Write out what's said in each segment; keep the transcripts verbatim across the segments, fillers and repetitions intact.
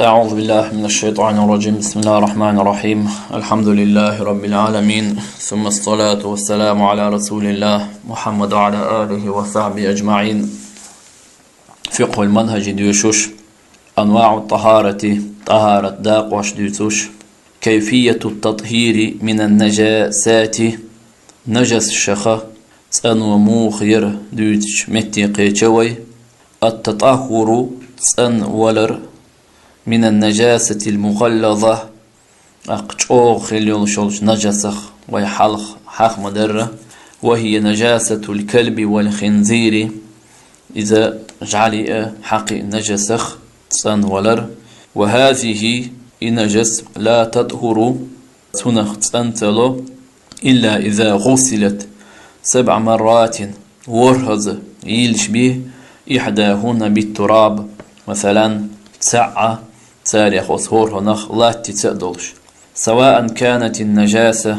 أعوذ بالله من الشيطان الرجيم. بسم الله الرحمن الرحيم. الحمد لله رب العالمين. ثم الصلاة والسلام على رسول الله محمد وعلى آله وصحبه أجمعين. فقه المنهج دوشوش. أنواع الطهارة. طهارة داقوش دوشوش. كيفية التطهير من النجاسات. نجس شخة. سأنو موخ ير دوتش متي قيتشوي. التطهر. سأن ولر. من النجاسة المغلظة. أق چوغ خليول شولش نجسخ وي حلخ حخ مدرة. وهي نجاسة الكلب والخنزير. إذا جعلي حقي نجسخ سأن ولر. وهذه إنجس لا تطهر سنخ سأنتلو إلا إذا غسلت سبع مرات ورهز يلش به إحداهن بالتراب. مثلا ساعة تاريخ وصهور هنخ لاتي تأدلش. سواء كانت النجاسة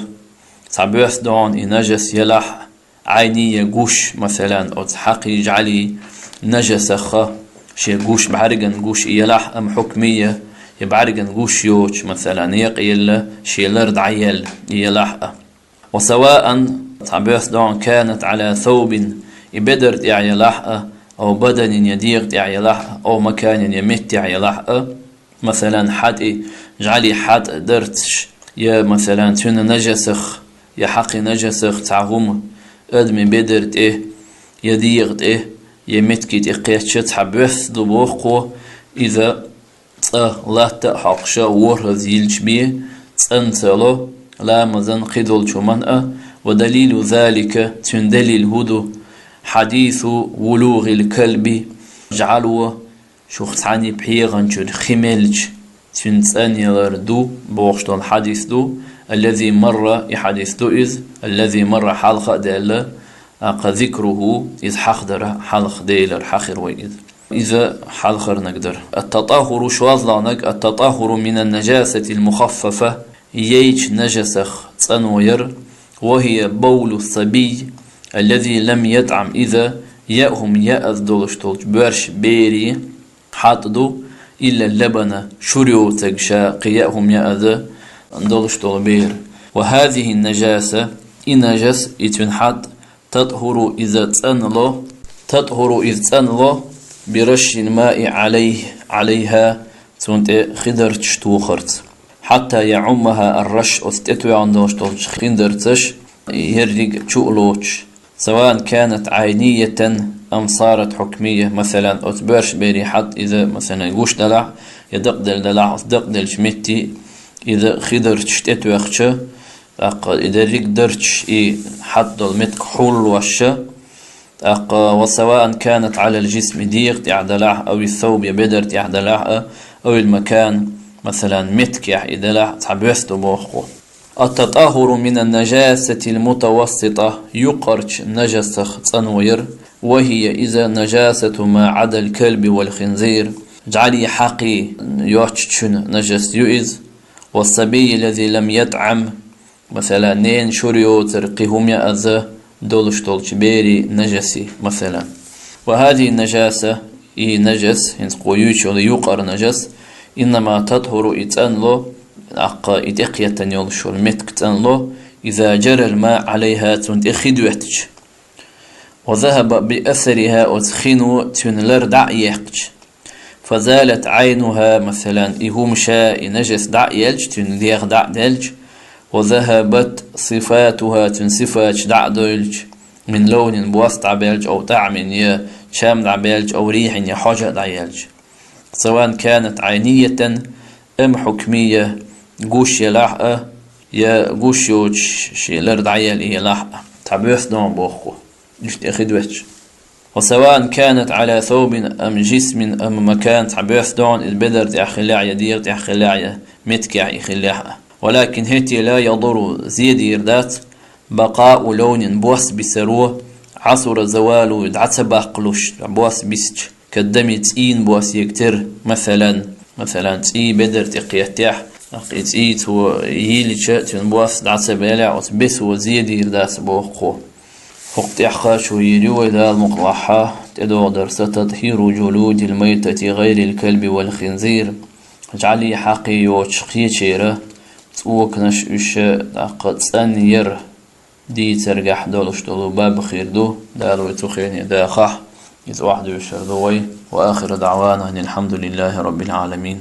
تعبث دون إنجس يلح عينية قوش مثلا أو تحقي جعلي نجسخ شي قوش بعرقن قوش يلح أم حكمية يبعرقن قوش يوش مثلا يقيل شي لرد عيل يلح. وسواء تعبث دون كانت على ثوب يبدر يلح أو بدن يدير يلح أو مكان يمت يلح. مثلا حد جعلي حد درتش يا مثلا تون نجسخ يا حقي نجسخ تعهم أدمي بدرت إيه يا ديغت إيه يا متكي تقيتش تعبث دبوخو إذا لا تحقش ورز يلش بيه تنسلو لا مزن خدول شمن. ودليل ذلك تون دليل هدو حديث ولوغ الكلب جعلوه شوخ تعني بحيغن شو خملج تون تسأني لردو بوغشتون حديث دو الذي مر إحديث دو إذ الذي مر حلقة دالة أقا ذكره إذ حخدر حلق ديلر حخر وإذ إذا حلقر نقدر. التطهر شوازلانك التطهر من النجاسة المخففة ييج نجسخ تنوير وهي بول الصبي الذي لم يطعم إذا يأهم يأذ دولش دولش بورش بيري حاط دو إلا اللبن شريو تقشا قيأهم يأذ دولش دول بير. وهذه النجاسة إنجس إتون حاط تطهر إذا تسأنلو تطهر إذا تسأنلو برش الماء عليه عليها تونت خدر تشتوخرت حتى يعمها الرش أستتوي عن دوش دوش خندرتش يرجع تشؤلوش سواء كانت عينية أم صارت حكمية مثلا أتبرش بيري حد إذا مثلا قوش دلع يدق دل دلع أصدق دل شمتي إذا خدر تشتت وخشة أق إذا ريك درتش إي حد دول متك حول وشة أق وسواء كانت على الجسم ديغ تعدلع أو الثوب يبدر تعدلع أو المكان مثلا متك يح إدلع تعبست بوخو. التطهر من النجاسة المتوسطة يقرش نجسخ تنوير وهي إذا نجاسة ما عدا الكلب والخنزير جعلي حقي يوتشن نجس يؤذ والصبي الذي لم يطعم مثلا نين شريو ترقيهم يا أذى دولش دولش بيري نجسي مثلا. وهذه النجاسة إي نجس هنس قويوش ولا يقر نجس إنما تطهر إتأنلو أقا إتقية يولش والمتك تأنلو إذا جرى الماء عليها تنت إخدوتش وذهب بأثرها وتخينو تنلر دع يحقش فزالت عينها مثلا إهمشا إنجس دع يلج تنديغ دع دلج وذهبت صفاتها تنصفاتش دع دلج من لون بوس دع بلج أو طعم يا شام دع بلج أو ريح يا حاجة دع يلج سواء كانت عينية أم حكمية قوش يلحقة يا قوش يوتش شي لرد عيال إيه لحقة تعبيرس دون بوخو يشت إخدوتش وسواء كانت على ثوب أم جسم أم مكان تعبيرس دون البدر تأخلاعية دير تأخلاعية متكع إخلاعة ولكن هتي لا يضر زيد يردات بقاء لون بوس بسرو عصر زوال دعت باقلوش بوس بسج كالدم تئين بوس يكتر مثلا مثلا تئي بدر تقيتح أقي تئي تو يلي تشتن بوس دعت بيلع وتبس وزيد يردات بوخو فقط إحقاش ويريو إذا المقلحة تدو درس تطهير جلود الميتة غير الكلب والخنزير ЖӀали хьакхийочу кхечера цӀоканаш уьш, тӀаккха цӀанъяр дийцаргахь долуш долу баб хир ду, Дала вай цу хене дахахь, иза охьадуьйшур ду вай. Ва ахиру даъвана анил хьамдулиллахи раббил гӀаламин.